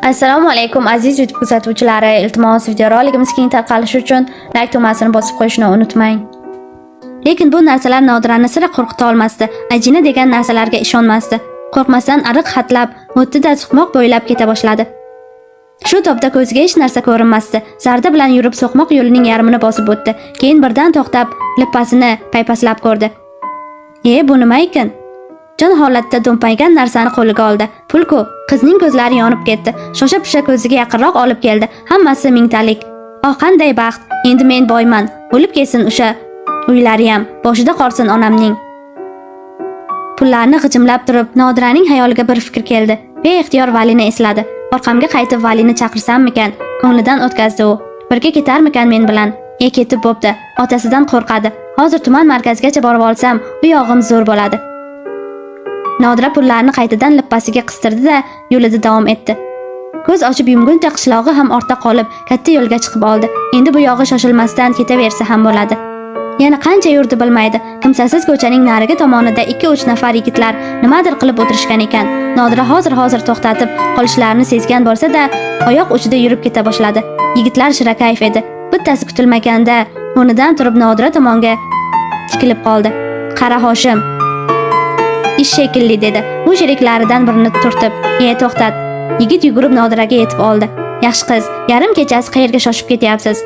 Assalomu alaykum, aziz YouTube kuzatuvchilari. Iltimos, videorolikimiz keng tarqalishi uchun like tugmasini bosib qo'yishni unutmang. Lekin bu narsalar Nodirani sira qo'rqita olmasdi. Ajina degan narsalarga ishonmasdi. Qo'rqmasdan ariq hatlab o'tdi-da, so'qmoq bo'ylab keta boshladi. Shu topda ko'ziga hech narsa ko'rinmasdi. Zarda bilan yurib, so'qmoq yo'lining yarmini bosib o'tdi. Keyin birdan to'xtab, lippasini paypaslab ko'rdi. E, bu nima ekan? Jon holatda do'mpaygan narsani qo'liga oldi. Pul-ku. Qizning ko'zlari yonib ketdi. Shosha pisha ko'ziga yaqinroq olib keldi. Hammasi mingtalik. Oh, qanday baxt! Endi men boyman. O'lib ketsin o'sha uylariyam. Boshida qolsin onamning. Pullarni g'ijimlab turib, Nodiraning xayoliga bir fikr keldi. Beixtiyor Valini esladi. Orqamga qaytib Valini chaqirsammikan? Ko'nglidan o'tkazdi u. Birga ketarmikan men bilan? E, ketib bo'pti. Otasidan qo'rqadi. Hozir tuman markazigacha borib olsam, u yog'im zo'r bo'ladi. Nodira pullarni qaytadan lippasiga qistirdi-da, yo'lida davom etdi. Ko'z ochib yumguncha qishlog'i ham ortda qolib, katta yo'lga chiqib oldi. Endi bu yog'i shoshilmasdan ketaversa ham bo'ladi. Yana qancha yurdi, bilmaydi. Kimsasiz ko'chaning narigi tomonida 2-3 nafar yigitlar nimadir qilib o'tirishgan ekan. Nodira hozir-hozir to'xtatib qolishlarini sezgan bo'lsa-da, oyoq uchida yurib keta boshladi. Yigitlar shirakayf edi. Bittasi kutilmaganda o'rnidan turib, Nodira tomonga tikilib qoldi. "Qara, Hoshim, ish shekilli", dedi u sheriklaridan birini turtib. "E, to'xtat." Yigit yugurib Nodiraga yetib oldi. "Yaxshi qiz, yarim kechasi qayerga shoshib ketyapsiz?"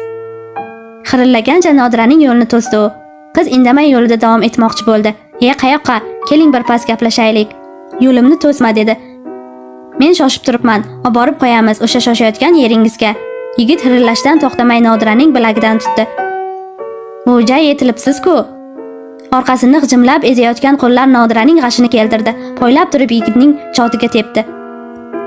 Xirillagancha Nodiraning yo'lini to'sdi u. Qiz indamay yo'lida davom etmoqchi bo'ldi. "E, qayoqqa? Keling, bir pas gaplashaylik." "Yo'limni to'sma", dedi. "Men shoshib turibman. Oborib qo'yamiz o'sha shoshayotgan yeringizga." Yigit xirillashdan to'xtamay Nodiraning bilagidan tutdi. "O'ja yetilibsiz-ku." Orqasini g'ijimlab ezayotgan qo'llar Nodiraning g'ashini keltirdi. Poylab turib yigitning chotiga tepdi.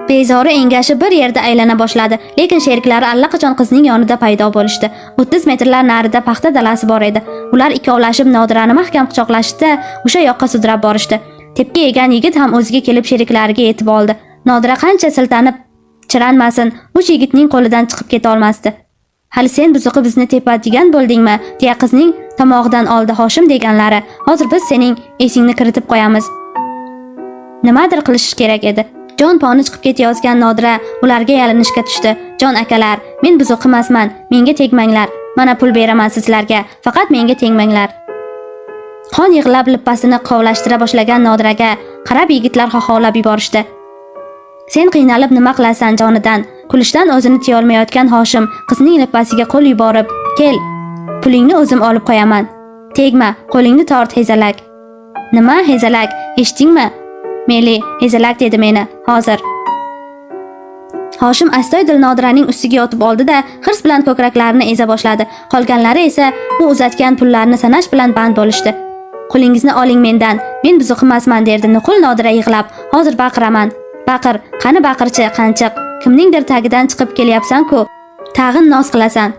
Bezori engashib bir yerda aylana boshladi, lekin sheriklari allaqachon qizning yonida paydo bo'lishdi. 30 metrlar narida paxta dalasi bor edi. Ular ikkovlashib Nodirani mahkam quchoqlashdi, o'sha yoqqa sudrab borishdi. Tepki yegan yigit ham o'ziga kelib, sheriklariga yetib oldi. Nodira qancha siltanib chiranmasin, uch yigitning qo'lidan chiqib keta olmasdi. "Hali sen buzuqi bizni tepadigan bo'ldingmi?" deya qizning tomog'idan oldi Hoshim deganlari. "Hozir biz sening esingni kiritib qo'yamiz." Nimadir qilish kerak edi. Jon poni chiqib ketayotgan Nodira ularga yalinishga tushdi. "Jon akalar, men buzuq emasman, menga tegmanglar. Mana, pul beraman sizlarga, faqat menga tegmanglar." Qon yig'lab lippasini qovlashtira boshlagan Nodiraga qarab yigitlar xoxolab yuborishdi. "Sen qiynalib nima qilasan jonidan?" Kulishdan o'zini tiyolmayotgan Hoshim qizning lippasiga qo'l yuborib, "Kel, pulingni o'zim olib qo'yaman. Tegma, qo'lingni tort, hezalak." "Nima, hezalak? Eshitdingmi? Meli, hezalak dedi meni. Hozir." Hoshim astoydil Nodiraning ustiga yotib oldi-da, hirs bilan ko'kraklarini eza boshladi. Qolganlari esa u uzatgan pullarni sanash bilan band bo'lishdi. "Qo'lingizni oling mendan. Men buzuq emasman", derdi nuqul Nodira yig'lab. "Hozir baqiraman." "Baqir, qani baqirchi, qanchiq. Kimningdir tagidan chiqib kelyapsan-ku. Tag'in noz qilasan.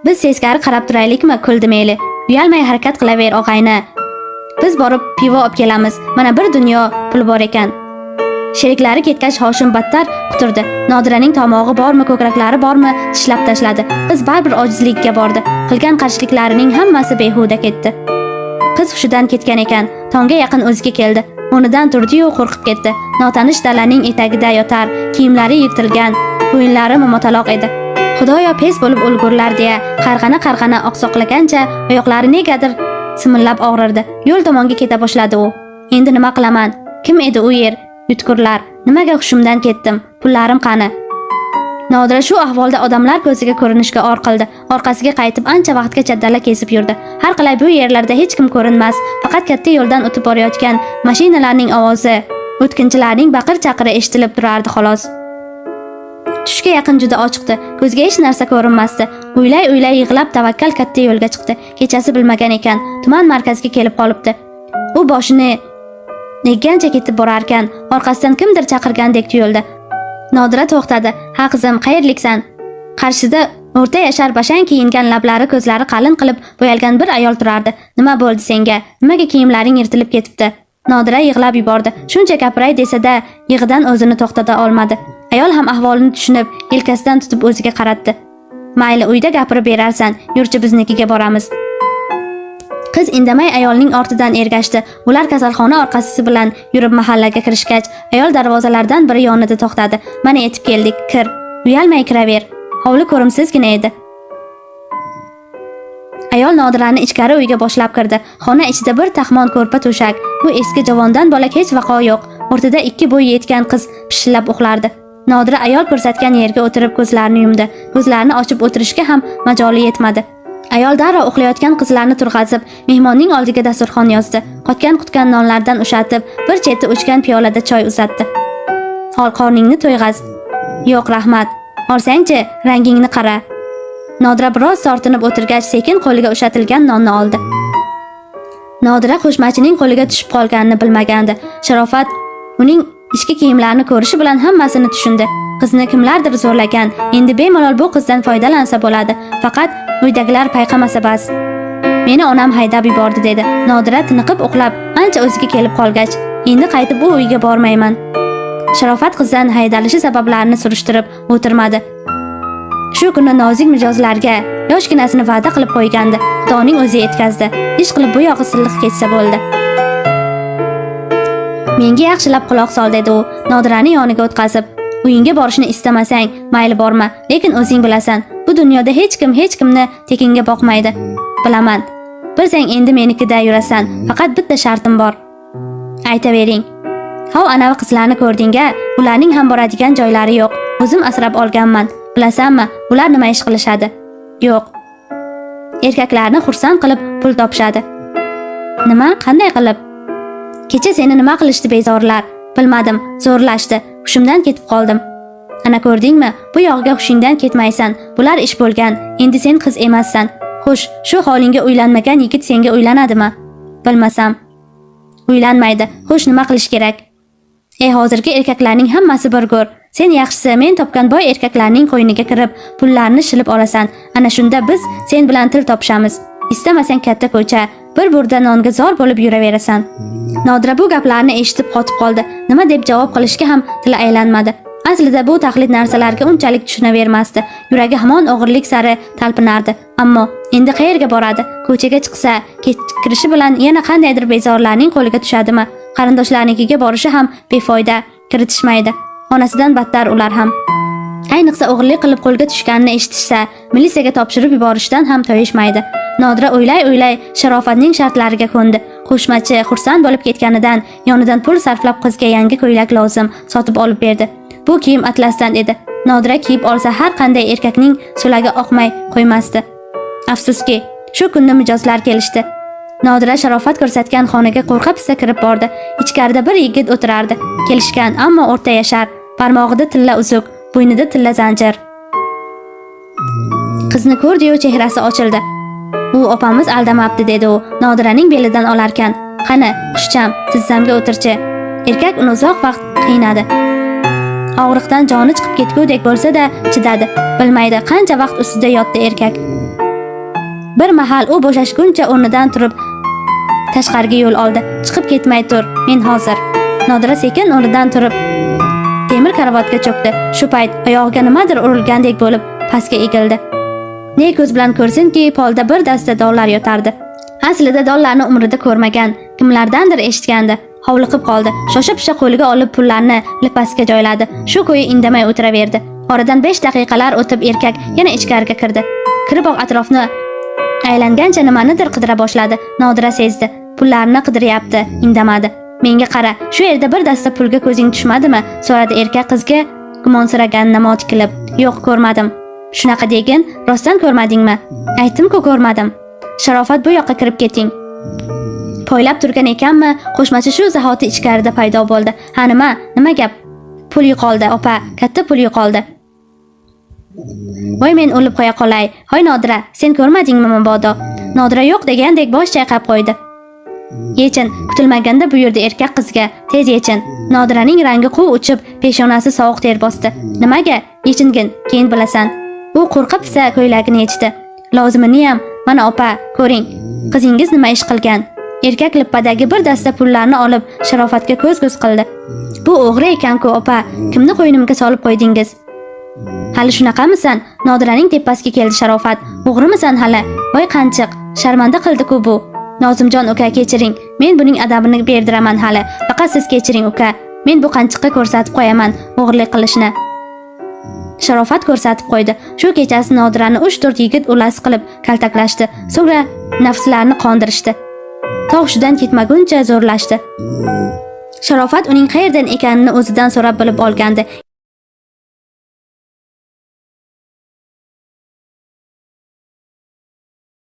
Biz teskari qarab turaylikmi?" kuldi Meli. "Uyalmay harakat qilaver, og'ayni. Biz borib pivo olib kelamiz. Mana, bir dunyo pul bor ekan." Sheriklari ketgach, Hoshim battar quturdi. Nodiraning tomog'i bormi, ko'kraklari bormi, tishlab tashladi. Qiz baribir ojizlikka bordi. Qilgan qarshiliklarining hammasi behuda ketdi. Qiz hushidan ketgan ekan. Tongga yaqin o'ziga keldi. O'rnidan turdi-yu, qo'rqib ketdi. Notanish dalaning etagida yotar, kiyimlari yirtilgan, bo'yinlari momotaloq edi. Xudoyo, pes bo'lib o'lgurlar, deya qarg'ana-qarg'ana oqsoqlagancha oyoqlari negadir simillab og'rirdi. Yo'l tomonga keta boshladi u. Endi nima qilaman? Kim edi u yer? Yutkurlar. Nimaga hushimdan ketdim? Pullarim qani? Nodira shu ahvolda odamlar ko'ziga ko'rinishga or qildi. Orqasiga qaytib ancha vaqtgacha dala kesib yurdi. Har qalay bu yerlarda hech kim ko'rinmas. Faqat katta yo'ldan o'tib borayotgan mashinalarning ovozi, o'tkinchilarning baqir-chaqiri eshitilib turardi, xolos. Tushga yaqin juda ochiqdi. Ko'zga hech narsa ko'rinmasdi. O'ylay-o'ylay yig'lab tavakkal katta yo'lga chiqdi. Kechasi bilmagan ekan, tuman markaziga kelib qolibdi. U boshini eggancha ketib borarkan, orqasidan kimdir chaqirgandek tuyuldi. Nodira to'xtadi. "Ha, qizim, qayerliksan?" Qarshida o'rta yashar, bashang kiyingan, lablari, ko'zlari qalin qilib bo'yalgan bir ayol turardi. "Nima bo'ldi senga? Nimaga kiyimlaring yirtilib ketibdi?" Nodira yig'lab yubordi. Shuncha gapiray desa-da, yig'idan o'zini to'xtata olmadi. Ayol ham ahvolini tushunib, yelkasidan tutib o'ziga qaratdi. "Mayli, uyda gapirib berarsan. Yurchi, biznikiga boramiz." Qiz indamay ayolning ortidan ergashdi. Ular kasalxona orqasi bilan yurib mahallaga kirishgach, ayol darvozalardan biri yonida to'xtadi. "Mana yetib keldik, kir. Uyalmay kiraver." Hovli ko'rimsizgina edi. Ayol Nodirani ichkari uyga boshlab kirdi. Xona ichida bir taxmon ko'rpa to'shak. Bu eski javondan bo'lak hech vaqo yo'q. O'rtada ikki bo'yi yetgan qiz pishillab uxlardi. Nodira ayol ko'rsatgan yerga o'tirib ko'zlarini yumdi. Ko'zlarini ochib o'tirishga ham majoli yetmadi. Ayol darrov uxlayotgan qizlarni turg'azib, mehmonning oldiga dasturxon yozdi. Qotgan-qutgan nonlardan ushatib, bir cheti o'chgan piyolada choy uzatdi. "Ol, qorningni to'yg'az." "Yo'q, rahmat." "Olsangchi, rangingni qara." Nodira biroz tortinib o'tirgach, sekin qo'liga ushatilgan nonni oldi. Nodira qo'shmachining qo'liga tushib qolganini bilmagandi. Sharofat uning ichki kiyimlarini ko'rishi bilan hammasini tushundi. Qizni kimlardir zo'rlagan. Endi bemalol bu qizdan foydalansa bo'ladi. Faqat uydagilar payqamasa bas. "Meni onam haydab yubordi", dedi. Nodira tiniqib uxlab, ancha o'ziga kelib qolgach, "Endi qaytib bu uyga bormayman." Sharofat qizdan haydalishi sabablarini surishtirib o'tirmadi. Shu kuni nozik mijozlarga yoshginasini va'da qilib qo'ygandi. Xudoning o'zi yetkazdi. Ish qilib bu yog'i silliq ketsa bo'ldi. "Menga yaxshilab quloq sol", dedi u Nodirani yoniga o'tqazib. "Uyingga borishni istamasang, mayli borma, lekin o'zing bilasan, bu dunyoda hech kim hech kimni tekinga boqmaydi." "Bilaman. Bilsang endi menikida yurasan. Faqat bitta shartim bor." "Aytavering." "Hov, anavi qizlarni ko'rding-a? Ularning ham boradigan joylari yo'q. O'zim asrab olganman. Bilasanmi, ular nima ish qilishadi?" "Yo'q." "Erkaklarni xursand qilib pul topishadi." "Nima? Qanday qilib?" "Kecha seni nima qilishdi bezorilar?" "Bilmadim, zo'rlashdi. Hushimdan ketib qoldim." "Ana ko'rdingmi? Bu yog'iga hushingdan ketmaysan. Bular ish bo'lgan. Endi sen qiz emassan. Xo'sh, shu holingga uylanmagan yigit senga uylanadimi?" "Bilmasam." "Uylanmaydi. Xo'sh, nima qilish kerak?" "Ey, hozirgi erkaklarning hammasi bir go'r. Sen yaxshisi men topgan boy erkaklarning qo'yniga kirib, pullarni shilib olasan. Ana shunda biz sen bilan til topishamiz. Istamasang katta ko'cha, bir burda nonga zor bo'lib yuraverasan." Nodira bu gaplarni eshitib qotib qoldi. Nima deb javob qilishga ham tili aylanmadi. Aslida bu taqlid narsalarga unchalik tushunavermasdi. Yuragi hamon o'g'irlik sari talpinardi. Ammo endi qayerga boradi? Ko'chaga chiqsa, kech kirishi bilan yana qandaydir bezorlarning qo'liga tushadimi? Qarindoshlarnikiga borishi ham befoyda, kiritishmaydi. Onasidan battar ular ham. Ayniqsa o'g'irlik qilib qo'lga tushganini eshitishsa, militsiyaga topshirib yuborishdan ham toyishmaydi. Nodira o'ylay-o'ylay Sharofatning shartlariga ko'ndi. Qo'shmachi xursand bo'lib ketganidan yonidan pul sarflab qizga yangi ko'ylak lozim sotib olib berdi. Bu kiyim atlasdan edi. Nodira kiyib olsa har qanday erkakning so'lagi oqmay qo'ymasdi. Afsuski, shu kunni mijozlar kelishdi. Nodira Sharofat ko'rsatgan xonaga qo'rqa pisa kirib bordi. Ichkarida bir yigit o'tirardi. Kelishgan, ammo o'rta yashar. Barmog'ida tilla uzuk, bo'ynida tilla zanjir. Qizni ko'rdi-yu chehrasi ochildi. "U opamiz aldamabdi", dedi u Nodiraning belidan olarkan. "Qani, qushcham, tizzamga o'tirchi." Erkak uni uzoq vaqt qiynadi. Og'riqdan joni chiqib ketgudek bo'lsa-da chidadi. Bilmaydi, qancha vaqt ustida yotdi erkak. Bir mahal u bo'shashguncha o'rnidan turib tashqariga yo'l oldi. "Chiqib ketmay tur, men hozir." Nodira sekin o'rnidan turib temir karavotga cho'kdi. Shu payt oyog'iga nimadir urilgandek bo'lib pastga egildi. Ne ko'z bilan ko'rsinki, polda bir dasta dollar yotardi. Aslida dollarni umrida ko'rmagan, kimlardandir eshitgandi. Hovliqib qoldi. Shosha-pisha qo'liga olib pullarni lipasga joyladi. Shu ko'yi indamay o'tiraverdi. Oradan 5 daqiqalar o'tib erkak yana ichkariga kirdi. Kiriboq atrofni aylangancha nimanidir qidira boshladi. Nodira sezdi. Pullarni qidiryapti, indamadi. "Menga qara, shu yerda bir dasta pulga ko'zing tushmadimi?" so'radi erkak qizga gumonsiragan namo tikilib. "Yo'q, ko'rmadim." "Shunaqa degin, rostdan ko'rmadingmi?" "Aytdim-ku, ko'rmadim." "Sharofat, bu yoqqa kirib keting." Poylab turgan ekanmi, qo'shmachi shu zahoti ichkarida paydo bo'ldi. "Ha, nima? Nima gap?" "Pul yo'qoldi, opa, katta pul yo'qoldi." "Voy, men o'lib qo'ya qolay. Hoy Nodira, sen ko'rmadingmi mabodo?" Nodira yo'q degandek bosh chayqab qo'ydi. "Yechin", kutilmaganda buyurdi erkak qizga. "Tez yechin." Nodiraning rangi quv uchib, peshonasi sovuq ter bosdi. "Nimaga?" "Yechingin, keyin bilasan." U qo'rqa pisa ko'ylagini yechdi. "Loziminiyam, mana opa, ko'ring. Qizingiz nima ish qilgan?" Erkak lippadagi bir dasta pullarni olib Sharofatga ko'z-ko'z qildi. "Bu o'g'ri ekan-ku, opa. Kimni qo'ynimga solib qo'ydingiz?" "Hali shunaqamisan?" Nodiraning tepasiga keldi Sharofat. "O'g'rimisan hali? Voy qanchiq, sharmanda qildi-ku bu." Nozimjon uka, kechiring. Men buning adabini berdiraman hali. Faqat siz kechiring uka. Men bu qanchiqqa ko'rsatib qo'yaman o'g'irlik qilishni. Sharofat ko'rsatib qo'ydi. Shu kechasi Nodirani 3-4 yigit ulas qilib kaltaklashdi. So'ngra nafslarini qondirishdi. Tog' shudan ketmaguncha zo'rlashdi. Sharofat uning qayerdan ekanini o'zidan so'rab bilib olgandi.